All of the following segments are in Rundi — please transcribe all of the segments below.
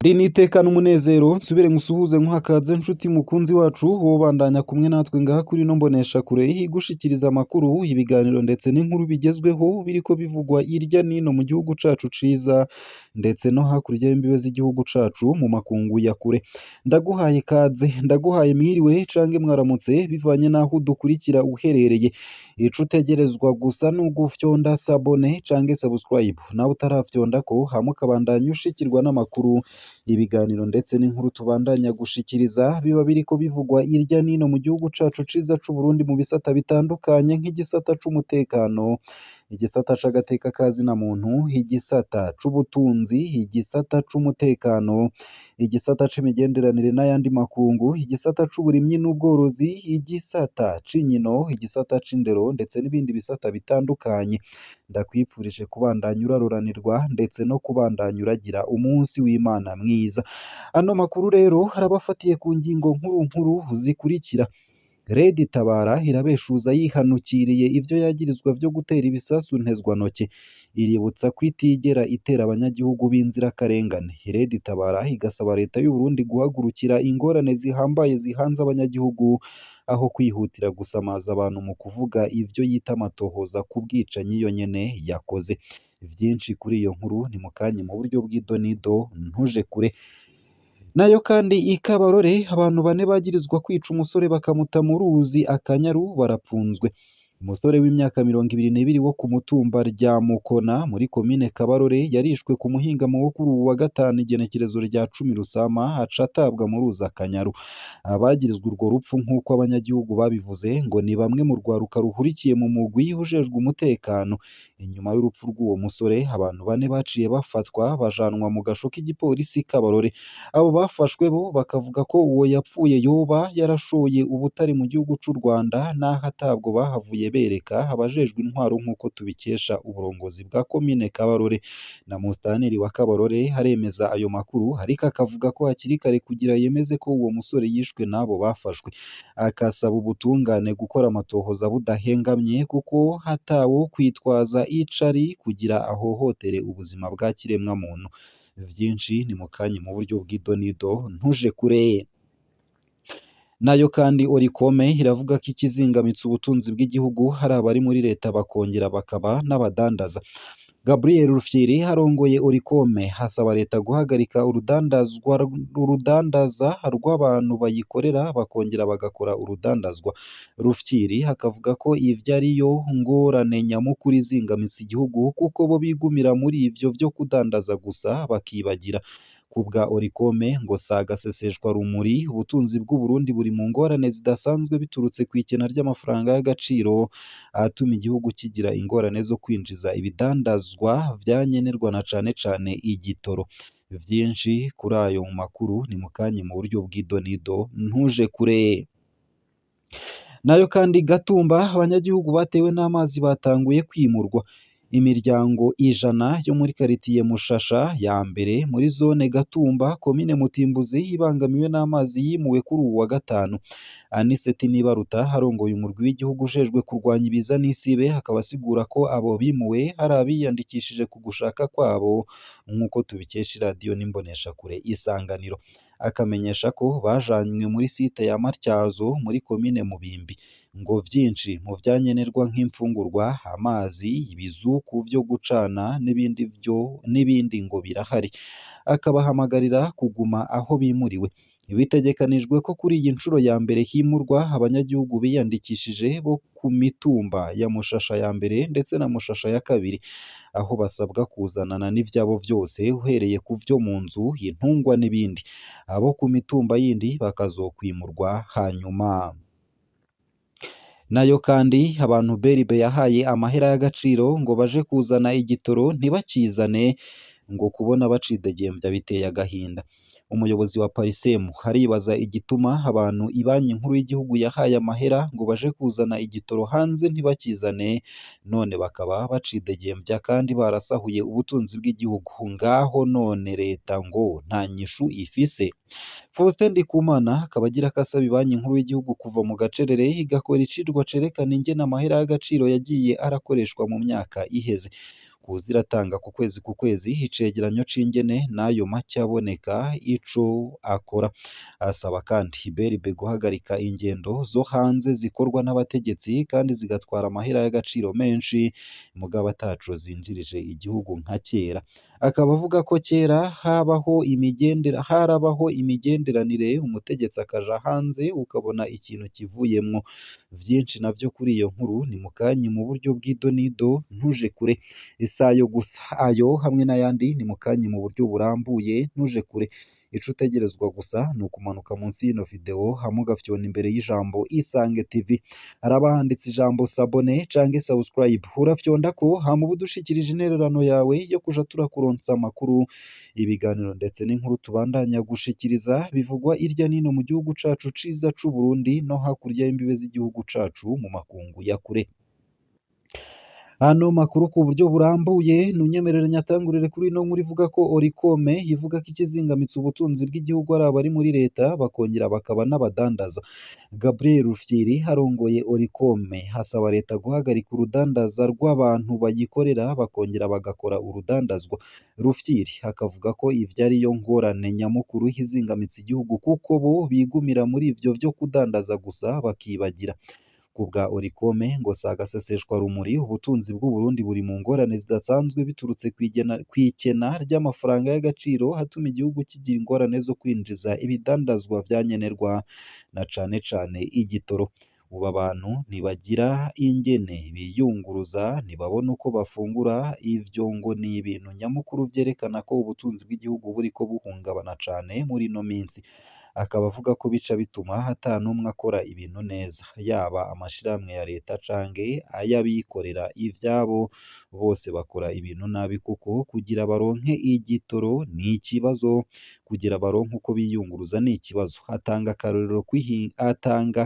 Ndi n'iteka n'umunezero nsubire nkusuhuze nkuhakaze nshuti mukunzi wacu wobandanya kumwe natwe ngaha kuri ino mboneshakure igushikiriza amakuru, ibiganiro ndetse n'inkuru bigezweho biriko bivugwa irya nino mu gihugu cacu ciza ndetse no hakurya y'imbibe z'igihugu cacu mu makungu ya kure. Ndaguhaye ikaze, ndaguhaye mwiriwe canke mwaramutse bivanye n'aho udukurikira uherereye. Ico utegerezwa gusa ni ugufyonda sabone canke subscribe, nawe utarafyondako hama ukabandanya ushikirwa n'amakuru, ibiganiro ndetse n'inkuru tubandanya gushikiriza biba biriko bivugwa irya nino mu gihugu cacu ciza c'Uburundi mu bisata bitandukanye nk'igisata c'umutekano, igisata c'agateka ka zina muntu, igisata c'ubutunzi, igisata c'umutekano, igisata c'imigenderanire n'ayandi makungu, igisata c'uburimyi n'ubworozi, igisata c'inkino, igisata c'indero ndetse n'ibindi bisata bitandukanye. Ndakwifurije kubandanya uraroranirwa ndetse no kubandanya uragira umunsi w'Imana mwiza. Ano makuru rero arabafatiye ku ngingo nkuru nkuru zikurikira: Red Tabara irabeshuza yihanukiriye ivyo yagirizwa vyo gutera ibisasu ntezwantoke, iributsa ko itigera itera abanyagihugu b'inzirakarengane. Red Tabara igasaba leta y'u Burundi guhagurukira ingorane zihambaye zihanze abanyagihugu aho kwihutira gusamaza abantu mu kuvuga ivyo yita amatohoza ku bwicanyi yo nyene yakoze. Vyinshi kuri iyo nkuru ni mukanye mu buryo bw'idonido ntuje kure. Nayo kandi ikabarore abantu bane bagirizwa kwica umusore bakamuta mu ruzi Akanyaru barapfunzwe. Umusore w'imyaka 22 wo ku mutumba rya Mukona muri komine Kabarore yarishwe ku muhingamo wo kuri uwu wa gatanu igenekerezo rya 10 Rusama aca atabwa mu ruzi Akanyaru. Abagirizwa urwo rupfu nk'uko abanyagihugu babivuze ngo ni bamwe mu rwaruka ruhurikiye mu mugwi ujejwe umutekano. Inyuma y'urupfu rw'uwo musore abantu bane baciye bafatwa bajanwa mu gasho k'igipolisi Kabarore. Abo bafashwe bo bakavuga ko uwo yapfuye yoba yarashoye ubutare mu gihugu c'u Rwanda n'aho atabwo bahavuye bereka abajejwe intwaro nk'uko tubikesha uburongozi bwa komine Kabarore. Na musitanteri wa Kabarore aremeza ayo makuru ariko akavuga ko hakiri kare kugira yemeze ko uwo musore yishwe n'abo bafashwe. Akasaba ubutungane gukora amatohoza budahengamye kuko hatawo kwitwaza icari kugira ahohotere ubuzima bwa kiremwamuntu. Vyinshi ni mukanye mu buryo bw'idonido ntuje kure. Nayo kandi Orikome iravuga ko ikizingamitse ubutunzi bw'igihugu hari abari muri leta bakongera bakaba n'abadandaza. Gabriel Rufyiri arongoye Orikome asaba leta guhagarika urudandaza rw'abantu bayikorera bakongera bagakora urudandazwa. Rufyiri akavuga ko ivyo ariyo ngorane nyamukuru izingamitse igihugu kuko bo bigumira muri ivyo vyo kudandaza gusa bakibagira. Kubwa Orikome ngo si agaseseshwa rumuri, ubutunzi bw'u Burundi buri mu ngorane zidasanzwe biturutse kw'ikena ry'amafaranga y'agaciro atuma igihugu kigira ingorane zo kwinjiza ibidandazwa vyankenerwa na cane cane igitoro. Vyinshi kuri ayo makuru ni mukanye mu buryo bw'idonido ntuje kure. Nayo kandi Gatumba abanyagihugu batewe n'amazi batanguye kwimurwa. Imiryango 100 yo muri karitiye Mushasha ya mbere muri zone Gatumba komine Mutimbuzi ibangamiwe n'amazi yimuwe kuri uwu wa gatanu. Aniseti Nibaruta arongoye umurwi w'igihugu ujejwe kurwanya ibiza n'isibe akaba asigura ko abo bimuwe hari abiyandikishije ku gushaka kwabo nk'uko tubikesha iradiyo n'imboneshakure Isanganiro. Akamenyesha ko bajanywe muri site ya Matyazo muri komine Mubimbi. Ngo vyinshi mu vyankenerwa nk'imfungurwa, amazi, ibizuku vyo gucana n'ibindi ngo birahari. Akabahamagarira kuguma aho bimuriwe. Bitegekanijwe ko kuri iyi nshuro ya mbere himurwa abanyagihugu biyandikishije bo ku mitumba ya Mushasha ya mbere ndetse na Mushasha ya kabiri, aho basabwa kuzanana n'ivyabo vyose uhereye ku vyo mu nzu, intungwa n'ibindi. Abo ku mitumba yindi bakazokwimurwa hanyuma. Nayo kandi abantu Beribe yahaye amahera y'agaciro ngo baje kuzana igitoro ntibakizane ngo kubona bacidegembya biteye agahinda. Umuyobozi wa Parisemu aribaza igituma abantu ibanki nkuru y'igihugu yahaye amahera ngo baje kuzana igitoro hanze ntibakizane, none bakaba bacidegembya kandi barasahuye ubutunzi bw'igihugu. Ngaho none leta ngo nta nyishu ifise. Faustin Ndikumana akaba agira ko asaba ibanki nkuru y'igihugu kuva mu gacerere igakora icirwa cerekana ingene amahera y'agaciro yagiye arakoreshwa mu myaka iheze. Kuza iratanga ku kwezi ku kwezi icegeranyo c'ingene n'ayo make aboneka ico akora. Asaba kandi BRB guhagarika ingendo zo hanze zikorwa n'abategetsi kandi zigatwara amahera y'agaciro menshi mugabo ataco zinjirije igihugu nka kera. Akaba avuga ko kera harabaho imigenderanire, umutegetsi akaja hanze ukabona ikintu kivuyemwo. Vyinshi navyo kuri iyo nkuru ni mukanyi mu buryo bw'idonido ntuje kure. Isayo gusa ayo hamwe n'ayandi ni mukanyi mu buryo burambuye ntuje kure. Ico utegerezwa gusa ni ukumanuka munsi y'ino video hamwe ugafyona imbere y'ijambo Isange TV. Haraba handitse ijambo sabone canke subscribe, urafyondako hama uba udushikirije intererano yawe yo kuja turakuronsa amakuru, ibiganiro ndetse n'inkuru tubandanya gushikiriza bivugwa irya nino mu gihugu cacu ciza c'u Burundi no hakurya y'imbibe z'igihugu cacu mu makungu ya kure. Ano makuru ku buryo burambuye nunyemerere nyatangurire kuri ino nkuru ivuga ko Orikome ivuga ko ikizingamitse ubutunzi bw'igihugu ari abari muri leta bakongera bakaba n'abadandaza. Gabriel Rufyiri arongoye Orikome asaba leta guhagarika urudandaza rw'abantu bayikorera bakongera bagakora urudandazwa. Rufyiri akavuga ko ivyo ariyo ngorane nyamukuru izingamitse igihugu kuko bo bigumira muri ivyo vyo kudandaza gusa bakibagira. Ku bwa Orikome ngo si agaseseshwarumuri, ubutunzi bw'u Burundi buri mu ngorane zidasanzwe biturutse kw'ikena ry'amafaranga y'agaciro atuma igihugu kigira ingorane zo kwinjiza ibidandazwa vya nkenerwa na cane cane igitoro. Ubu abantu ntibagira ingene biyunguruza, ntibabona uko bafungura, ivyo ngo ni ibintu nyamukuru vyerekana ko ubutunzi bw'igihugu buriko buhungabana cane muri ino minsi. Akaba avuga ko bica bituma ata n'umwe akora ibintu neza, yaba amashirahamwe ya leta canke ay'abikorera ivyabo, bose bakora ibintu nabi kuko kugira baronke igitoro ni ikibazo, kugira baronke uko biyunguruza ni ikibazo. Atanga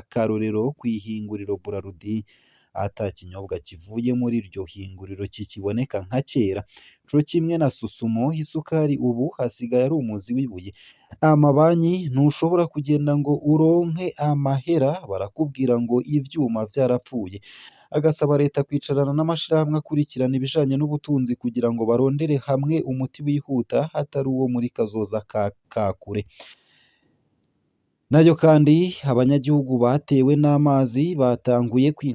akarorero kw'ihinguriro Brarudi ata kinyobwa kivuye muri iryo hinguriro kikiboneka nka kera. Co kimwe na Susumo, isukari ubu hasigaye ari umuzi w'ibuye. Amabanki ntushobora kugenda ngo uronke amahera, barakubwira ngo ivyuma vyarapfuye. Agasaba leta kwicarana n'amashirahamwe akurikirana ibijanye n'ubutunzi kugira ngo barondere hamwe umuti wihuta atari uwo muri kazoza ka kure. Nayo kandi abanyagihugu batewe n'amazi batanguye kwi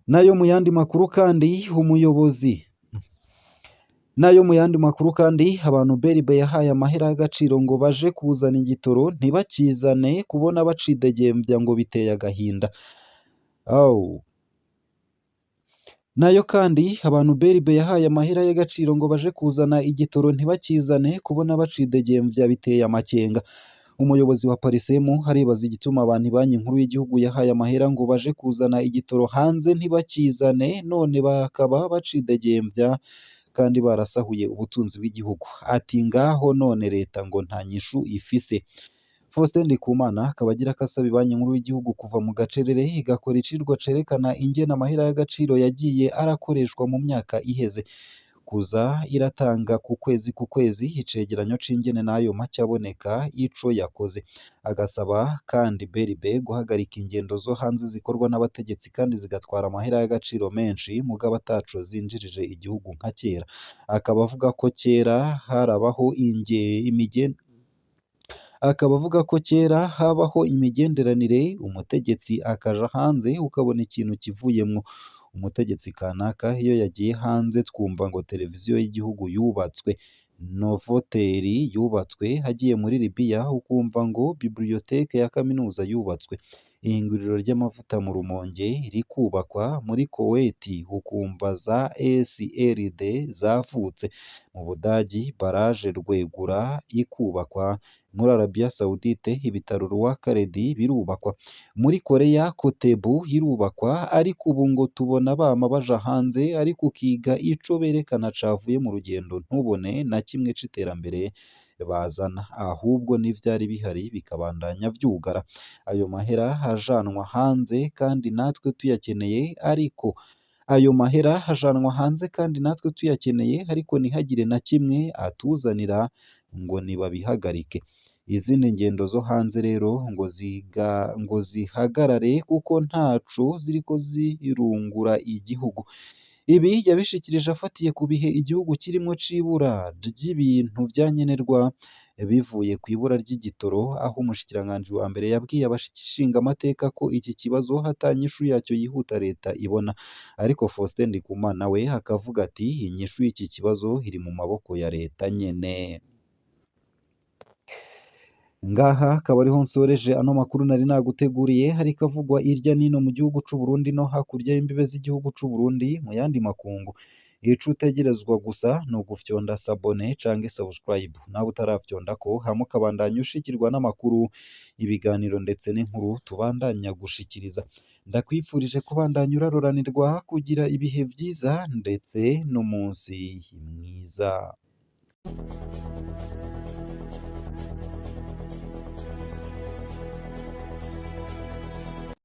Nayo mu yandi makuru kandi umuyobozi Nayo mu yandi makuru kandi abantu BRB yahaye amahera y'agaciro ngo baje kuzana igitoro ntibakizane, kubona bacidegembya ngo biteye agahinda. Aw. Nayo kandi abantu BRB yahaye amahera y'agaciro ngo baje kuzana igitoro ntibakizane, kubona bacidegembya biteye amakenga. Umuyobozi wa Parisemu aribaza igituma abantu banki nkuru y'igihugu yahaye amahera ngo baje kuzana igitoro hanze ntibakizane, none bakaba bacidegembya kandi barasahuye ubutunzi bw'igihugu. Ati ngaho none leta ngo nta nyishu ifise. Faustin Ndikumana akaba agira ko asaba Banki Nkuru y'igihugu kuva mu gacerere igakora icirwa cerekana ingene amahera y'agaciro yagiye arakoreshwa mu myaka iheze. Kuza iratanga ku kwezi ku kwezi icegeranyo c'ingene n'ayo make aboneka ico yakoze. Agasaba kandi BRB guhagarika ingendo zo hanze zikorwa n'abategetsi kandi zigatwara amahera y'agaciro menshi mugabo ataco zinjirije igihugu nka kera. Akaba avuga ko kera harabaho akaba avuga ko kera habaho imigenderanire, umutegetsi akaja hanze ukabona ikintu kivuyemwo. Umutegetsi kanaka iyo yagiye hanze twumva ngo televiziyo y'igihugu yubatswe, Novoteri yubatswe, agiye muri Libya ukumva ngo bibliothèque ya kaminuza yubatswe. Ihinguriro ry'amavuta mu Rumonge rikubakwa, muri Koweti ukumva za SRD zavutse, mu Budagi baraje Rwegura ikubakwa, muri Arabia Saudite ibitaro Rwakaredi birubakwa, muri Korea Kotebu irubakwa, ariko ubu ngo tubona bama baja hanze ariko ukiga ico berekana cavuye mu rugendo ntubone na kimwe c'iterambere bazana, ahubwo n'ivyari bihari bikabandanya vyugara. Ayo mahera ajanwa hanze kandi natwe tuyakeneye, ariko ayo mahera ajanwa hanze kandi natwe tuyakeneye, ariko ntihagire na kimwe atuzanira ngo nibabihagarike. Izindi ngendo zo hanze rero ngo zihagarare kuko ntaco ziriko zirungura igihugu. Ibi yabishikirije afatiye ku bihe igihugu kirimwo c'ibura ry'ibintu vyankenerwa bivuye kw'ibura ry'igitoro, aho umushikiranganji wa mbere yabwiye abashingamateka ko iki kibazo ata nyishu yacyo yihuta leta ibona. Ariko Faustin Ndikumana we akavuga ati inyishu y'iki kibazo iri mu maboko ya leta nyene. Ngaha akaba ariho nsoreje ano makuru nari naguteguriye, hariko avugwa irya nino mu gihugu c'u Burundi no hakurya y'imbibe z'igihugu c'u Burundi mu yandi makungu. Ico utegerezwa gusa ni ugufyonda sabone canke subscribe, nawe utarafyondako hama ukabandanya ushikirwa n'amakuru, ibiganiro ndetse n'inkuru tubandanya gushikiriza. Ndakwifurije kubandanya uraroranirwa, kugira ibihe vyiza ndetse n'umunsi mwiza.